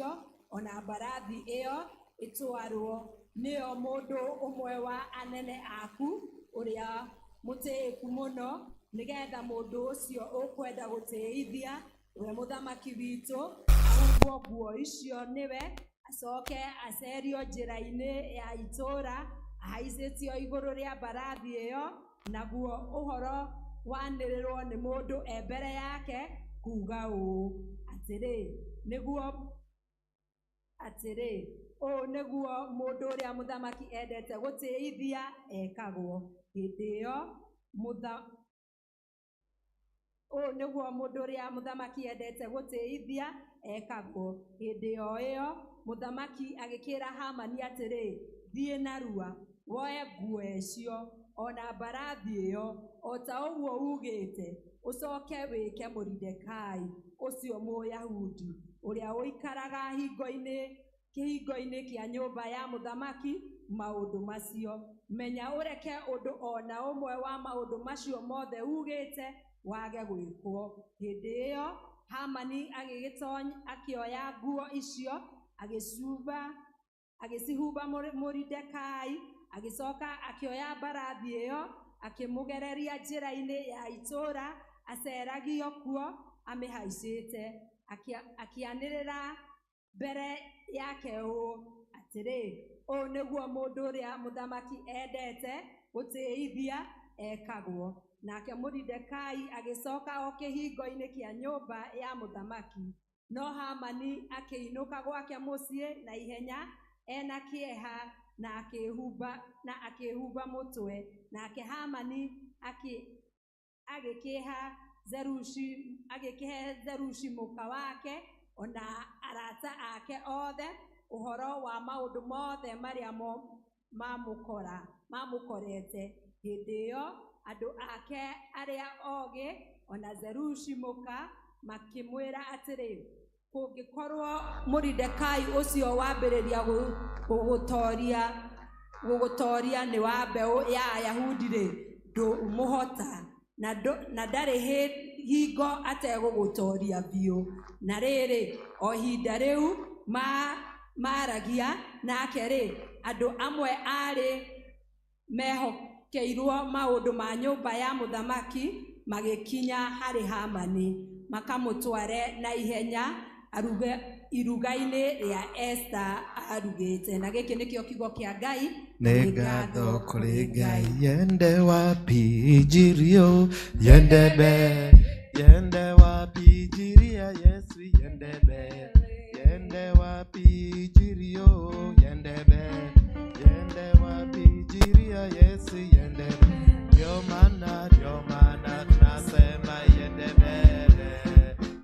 icio o na mbarathi ĩyo ĩtwarwo nĩyo mũndũ ũmwe wa anene aku ũrĩa mũtĩĩku mũno, nĩgetha mũndũ ũcio ũkwenda gũtĩithia we mũthamaki witũ ahumbwo nguo icio nĩwe, acoke acerio njĩra-inĩ ya itũũra ahaicĩtio igũrũ rĩa mbarathi ĩyo, naguo ũhoro wanĩrĩrwo nĩ mũndũ e mbere yake kuga ũũ atĩrĩ, nĩguo atĩrĩ, ũũ nĩguo mũndũ ũrĩa mũthamaki endete gũtĩithia ekagwo. Hĩndĩ ĩyo ũũ nĩguo mũndũ ũrĩa mũthamaki endete gũtĩithia ekagwo. Hĩndĩ o ĩyo mũthamaki agĩkĩra Hamani atĩrĩ, thiĩ narua woe nguo icio ona mbarathi ĩyo o ta ũguo ugĩte, ũcoke wĩke Moridekai ũcio Mũyahudi ũrĩa ũikaraga kĩhingo-inĩ kĩa nyũmba ya mũthamaki maũndũ macio. Menya ũreke ũndũ ona ũmwe wa maũndũ macio mothe ugĩte wage gwĩkwo. Hĩndĩ ĩyo Hamani agĩgĩtonya akĩoya nguo icio agĩcihumba Moridekai, agĩcoka akĩoya mbarathi ĩyo akĩmũgereria njĩra-inĩ ya itũũra aceragio kuo amĩhaicĩte, akĩanĩrĩra mbere yake ũũ atĩrĩ, ũũ nĩguo mũndũ ũrĩa mũthamaki endete gũtĩithia ekagwo. Nake Moridekai agĩcoka o kĩhingo-inĩ kĩa nyũmba ya mũthamaki. No Hamani akĩinũka gwake mũciĩ na ihenya ena kĩeha na akĩhumba mũtwe. Nake Hamani agĩkĩhe Zerushi mũka wake ona arata ake othe ũhoro wa maũndũ mothe marĩa mamũkorete. Hĩndĩ ĩyo andũ ake arĩa ogĩ ona Zerushi mũka makĩmwĩra atĩrĩ, kũngĩkorwo Moridekai ũcio wambĩrĩria gũgũtoria nĩ wa mbeũ ya Ayahudi-rĩ, ndũmũhota na ndarĩ hingo ategũgũtoria biũ. Na rĩrĩ, o ihinda rĩu maragia nake-rĩ, andũ amwe arĩ mehokeirwo maũndũ ma nyũmba ya mũthamaki magĩkinya harĩ Hamani makamũtware na ihenya iruga-inĩ rĩa Esther arugĩte. Na gĩkĩ nĩkĩo kiugo kĩa Ngai. Nĩ ngatho kũrĩ Ngai. Yende wapi injirio, yende yende wapi injiri ya Yesu, yende yende wapi injirio, yende yende wapi injiri ya Yesu, yende. Ndio maana tunasema yende mbele,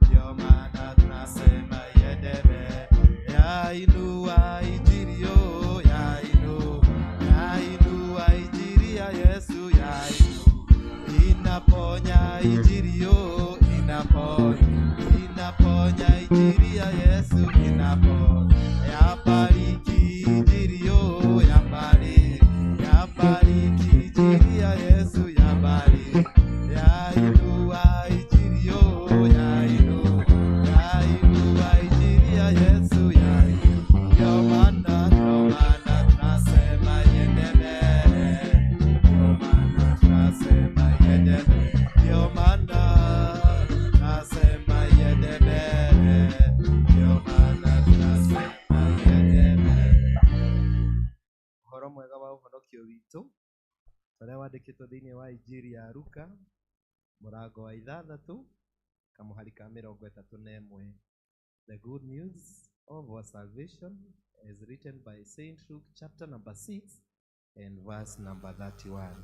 ndio maana tunasema yende mbele. Yainua injirio, yainua injiri ya Yesu, yainua inaponya injirio, inaponya injiri ya Yesu, inaponya yabariki injirio, yabariki injiri ya Yesu, yabariki yainua injirio, yainua injiri ya Yesu, yainua. Ndio maana tunasema yende mbele, ndio maana tunasema yende mbele, ndio maana tunasema yende mbele, ndio maana tunasema yende mbele. Ũhoro mwega wa ũhonokio witũ ũrĩa wandĩkĩtwo thĩinĩ wa Injiri ya Luka mũrango wa 6 kamũhari ka 31. The good news of our salvation is written by Saint Luke chapter number 6 and verse number 31.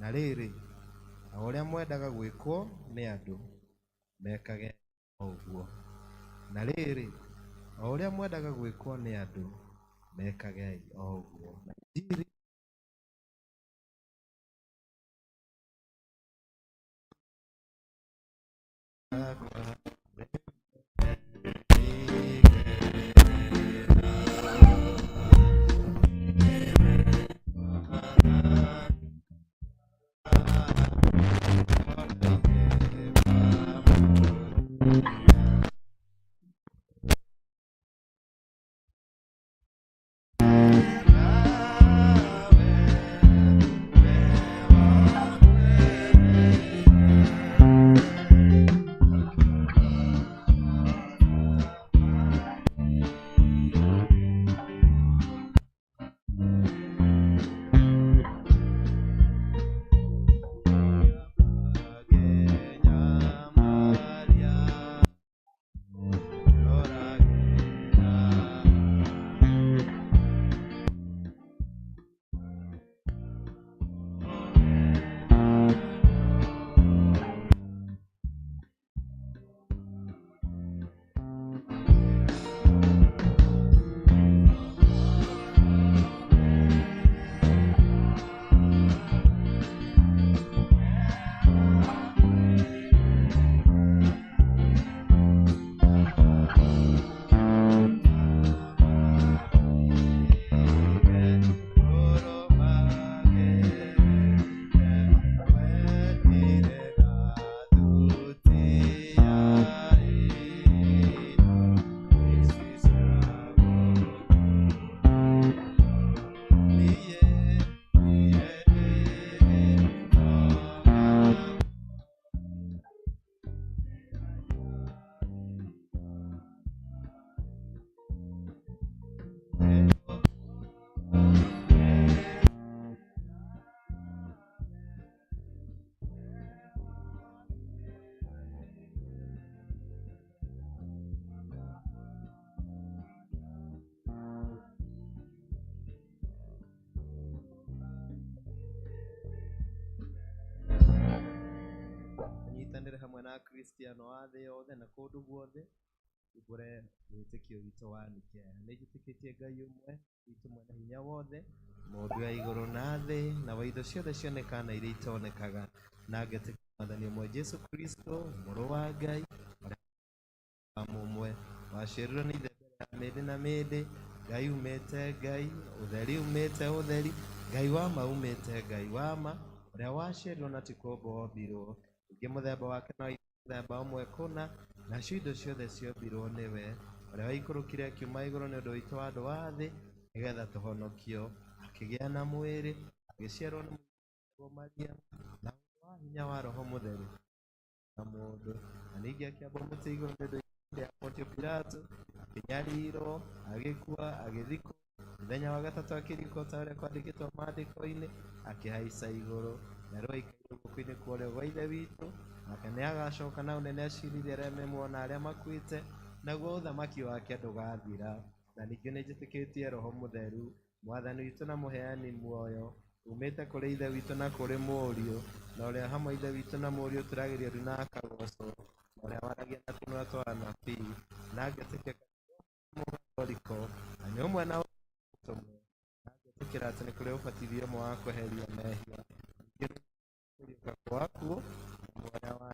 Na rĩrĩ, o ũrĩa mwendaga gwĩkwo nĩ andũ, mekage o ũguo. Na rĩrĩ, o ũrĩa mwendaga gwĩkwo nĩ andũ, mekagei o ũguo. Na Injiri Akristiano a thĩ yothe na kũndũ guothe tumbũre wĩtĩkio witũ wa Nikea. Nĩ njĩtĩkĩtie Ngai ũmwe witũ mwene hinya wothe, mũmbi wa igũrũ na thĩ, na wa indo ciothe cionekaga na iria itonekaga, na ngetĩkia Mwathani ũmwe Jesu Kristo, mũrũ wa Ngai, ũrĩa wa mũmwe, waciarirwo nĩ ithe mbere ya mĩndĩ na mĩndĩ, Ngai umĩte Ngai, ũtheri umĩte ũtheri, Ngai wa ma umĩte Ngai wa ma, ũrĩa waciarirwo na ti kũũmbwo ombirwo, ningĩ mũthemba wake na mũthemba ũmwe kũna, nacio indo ciothe ciombirwo nĩwe, ũrĩa waikũrũkire akiuma igũrũ nĩ ũndũ witũ andũ a thĩ, nĩgetha tũhonokio, akĩgĩa na mwĩrĩ, agĩciarwo nĩ mũirĩtu Maria, na ũndũ wa hinya wa Roho Mũtheru na mũndũ, na ningĩ akĩambwo mũtĩ igũrũ nĩ ũndũ hĩndĩ ya Pontio Pilato, akĩnyarirwo, agĩkua, agĩthikwo, mũthenya wa gatatũ akĩriũka ta ũrĩa kwandĩkĩtwo maandĩko-inĩ, akĩhaica igũrũ, na rĩu aikaire guoko-inĩ kwa ũrĩo gwa Ithe witũ, nake nĩ agacoka na ũnene acirithie arĩa me muoyo na arĩa makuĩte, naguo ũthamaki wake ndũgathira. Na ningĩ nĩ njĩtĩkĩtie Roho Mũtheru, Mwathani witũ na mũheani muoyo, umĩte kũrĩ Ithe witũ na kũrĩ Mũriũ, na ũrĩa hamwe Ithe witũ na Mũriũ tũragĩrio ndu na akagocwo, na ũrĩa waragia na tũnua twa anabii, na ngetĩkia Mũgatholiko, na nĩ ũmwe na ũtũmwo, na ngetĩkĩra atĩ nĩ kũrĩ ũbatithio ũmwe wa kweheria mehia, ningĩ nĩ kũriũka kwa akuũ na muoyo wa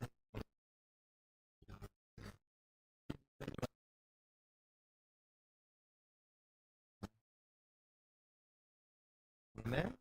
Amen.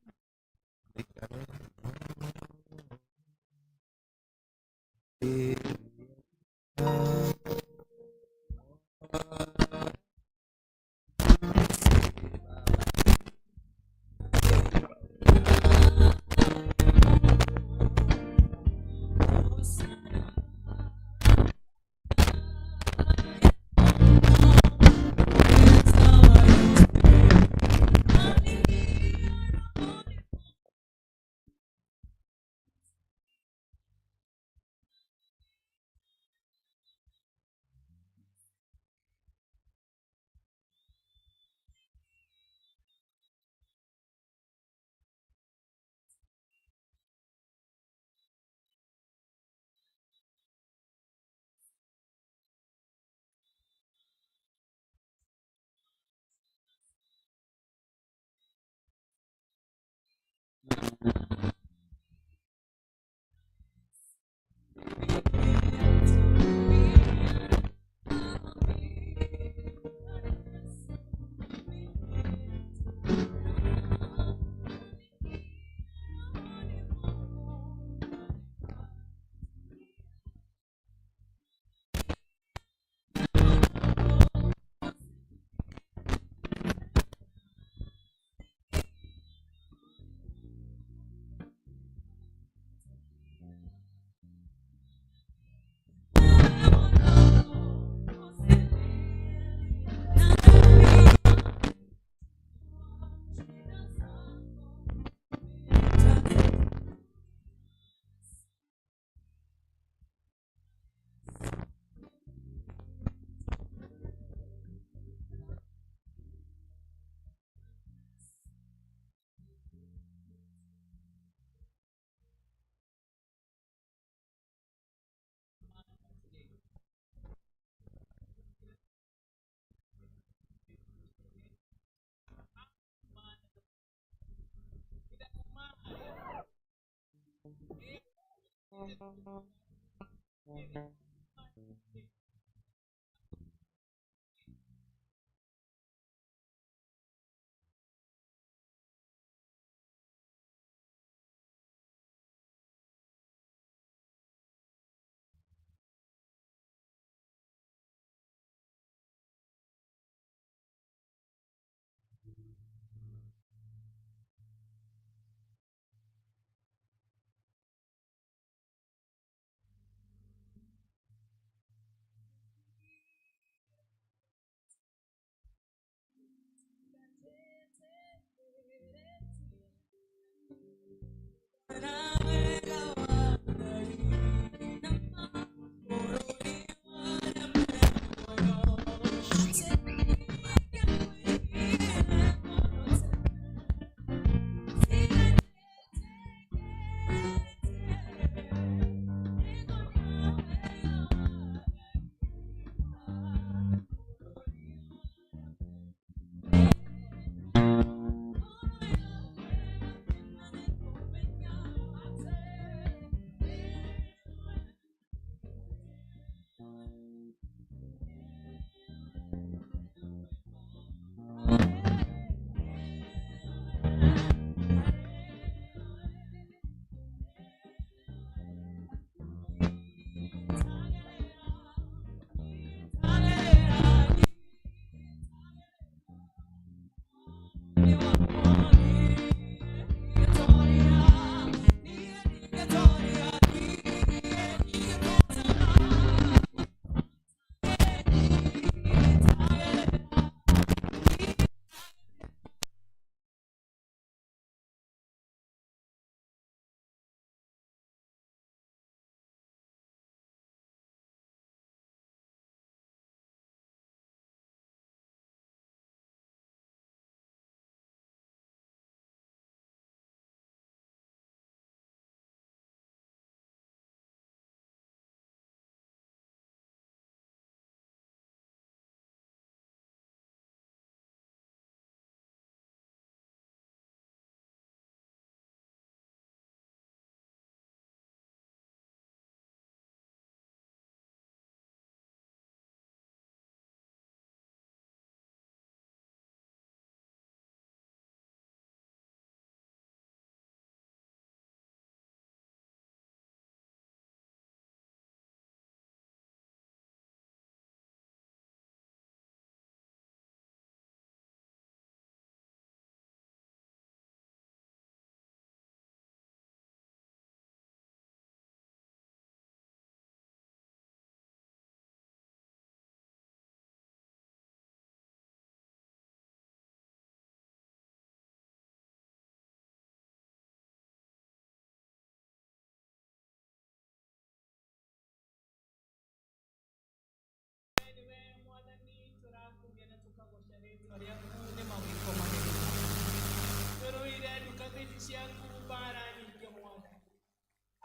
Ciaku mbara nyingĩ Mwathani.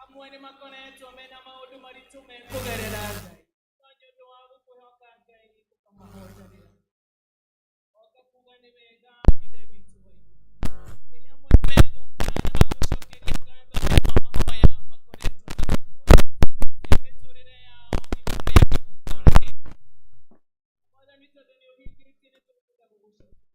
Amwe nĩ makoretwo mena maũndũ maritũ mekũgerera Ngai, no nĩ ũndũ wa gũkwĩhoka Ngai ũkamahotanĩra. Oka kuga nĩ wega Ithe witũ wa igũrũ. Ngai amwe megũka na magũcokeria ngatho nĩ ũndũ wa mahoya makoretwo makĩhoya rĩa mĩtũrĩre yao igũrũ rĩa kĩgongona gĩkĩ. Mwathani, tondũ nĩ ũhingĩtie, nĩ tũkwenda gũgũcokeria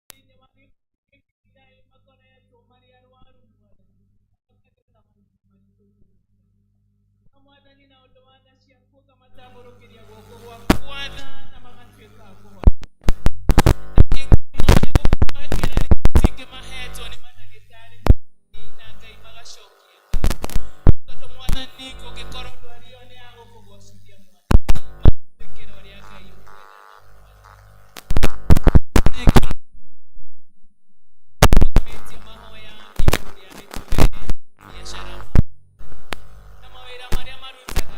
thĩinĩ wa gĩkĩrai makoretwo marĩ arwaru Mwathani, makagerera mahinda maritũ. No Mwathani, na ũndũ wa tha ciaku ũkamatambũrũkĩria guoko gwaku gwatha na magatuĩka a kũhona. Ingĩ mahetwo nĩ mandagĩtarĩ na Ngai magacokia tondũ Mwathani, kũngĩkorwo ndwari ĩyo nĩ ya gũkũgocithia Mwathani, gwĩkĩra ũrĩa Ngai ũkwenda nao Mwathani. Tũrũgamĩtie mahoya igũrũ rĩa mĩtũrĩre, biacara na mawĩra marĩa marutaga.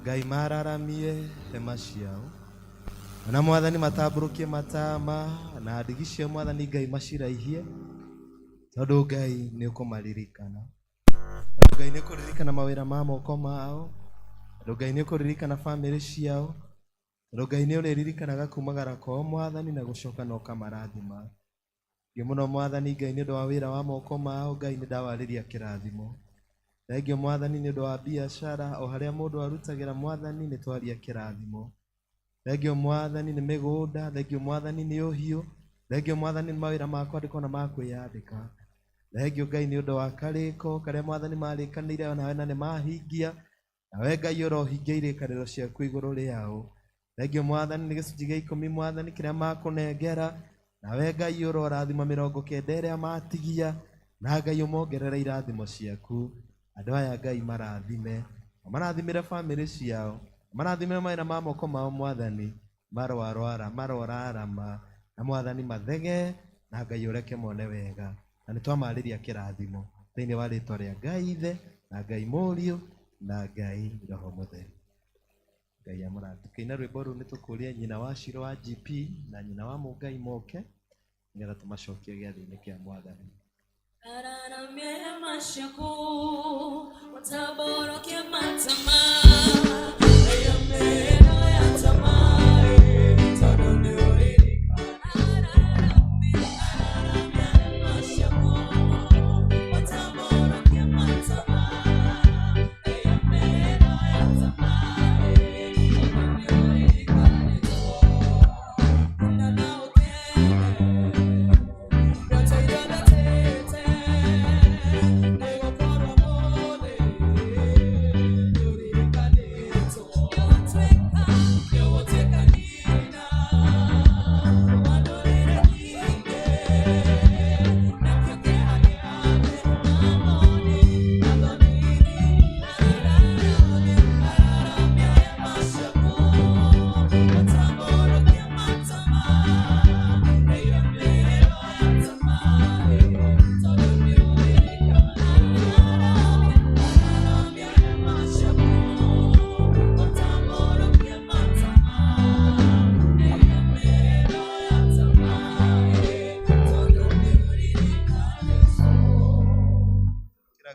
Ngai mararamie hema ciao na Mwathani matambũrũkie matama na ndigi cia Mwathani Ngai maciraihie, tondũ Ngai nĩ ũkũmaririkana, tondũ Ngai nĩ ũkũririkana mawĩra ma moko mao, tondũ Ngai nĩ ũkũririkana bamĩrĩ ciao, tondũ Ngai nĩ ũrĩririkanaga kumagara kwao Mwathani na gũcoka na ũkamarathima. Thengiũ mũno Mwathani Ngai nĩ ũndũ wa wĩra wa moko mao, Ngai nĩ ndawarĩria kĩrathimo. Thengiũ Mwathani nĩ ũndũ wa biacara o harĩa mũndũ arutagĩra, Mwathani nĩ twaria kĩrathimo. Thengiũ Mwathani nĩ mĩgũnda, thengiũ Mwathani nĩ ũhiũ, thengiũ Mwathani nĩ mawĩra ma kwandĩkwo na ma kwĩyandĩka. Thengiũ Ngai nĩ ũndũ wa karĩko karĩa Mwathani marĩkanĩire nawe na nĩ mahingia, nawe Ngai ũrohingia irĩkanĩro ciaku igũrũ rĩao. Thengiũ Mwathani nĩ gĩcunjĩ gĩa ikũmi Mwathani kĩrĩa makũnengera, Nawe Ngai ũrorathima 90 ĩrĩa matigia, na Ngai ũmongerere irathimo ciaku. Andũ aya Ngai marathime, marathimĩre bamĩrĩ ciao, marathimĩre mawĩra ma moko mao Mwathani, marwarwara marorarama, na Mwathani mathege, na Ngai ũreke mone wega. Na nĩ twamarĩria kĩrathimo thĩinĩ wa rĩtwa rĩa Ngai Ithe na Ngai Mũriũ na Ngai Roho Mũtheru. Ngai amũrathime. Tũkĩina rwĩmbo rũu nĩ tũkũria nyina wa Shiro wa GP na nyina wa Mũngai moke nĩgetha tũmacokie gĩathĩ-inĩ kĩa Mwathani.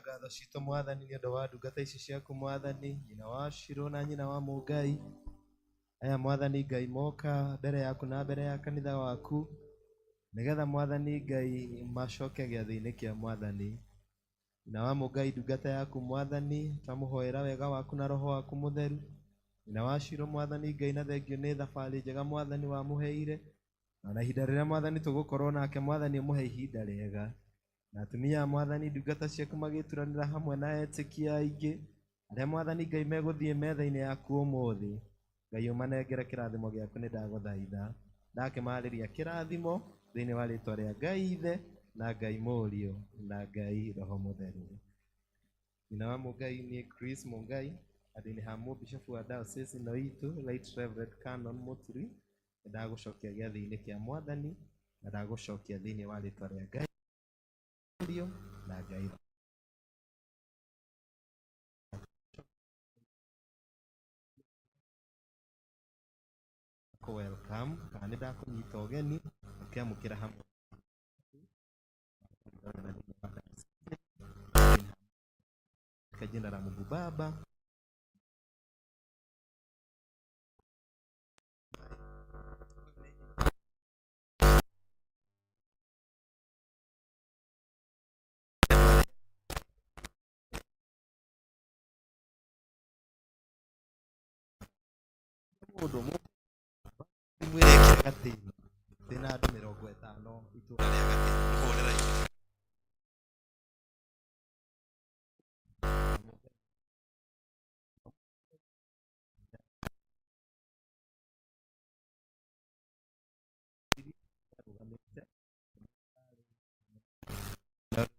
Ngatho citũ Mwathani nĩ ũndũ wa ndungata ici ciaku Mwathani, nyina wa Shiro na nyina wa Mũngai. Aya Mwathani Ngai moka mbere yaku na mbere ya kanitha waku, nĩgetha Mwathani Ngai macoke gĩathĩ-inĩ kĩa Mwathani. Nyina wa Mũngai ndungata yaku Mwathani, twamũhoera wega waku na roho waku mũtheru. Nyina wa Shiro Mwathani Ngai na thengio nĩ thabarĩ njega Mwathani wamũheire, na ihinda rĩrĩa Mwathani tũgũkorwo nake Mwathani ũmũhe ihinda rĩega. Na atumia a Mwathani ndungata ciaku magĩturanĩra hamwe na etĩkia aingĩ arĩa Mwathani Ngai megũthiĩ metha-inĩ yaku ũmũthĩ. Ngai ũmanengere kĩrathimo gĩaku nĩ ndagũthaitha. Ndakĩmarĩria kĩrathimo thĩinĩ wa rĩtwa rĩa Ngai Ithe na Ngai Mũriũ na Ngai Roho Mũtheru. Nyina wa Mũngai nĩ Chris Mũngai, andũ-inĩ ha mũbishopu wa diocese ĩno itũ Right Reverend Canon Mũturi. Nĩ ndagũcokia gĩathĩ-inĩ kĩa Mwathani na ndagũcokia thĩinĩ wa rĩtwa rĩa Ngai Mũriũ na Ngai Roho. Welcome kana nĩ ndakũnyita ũgeni ũkĩamũkĩra hamwe katika jina la Mungu Baba mũndũ mwĩrekĩra gatĩna twĩna andũ 50 itũra rĩa Gatĩna mũhũrĩra na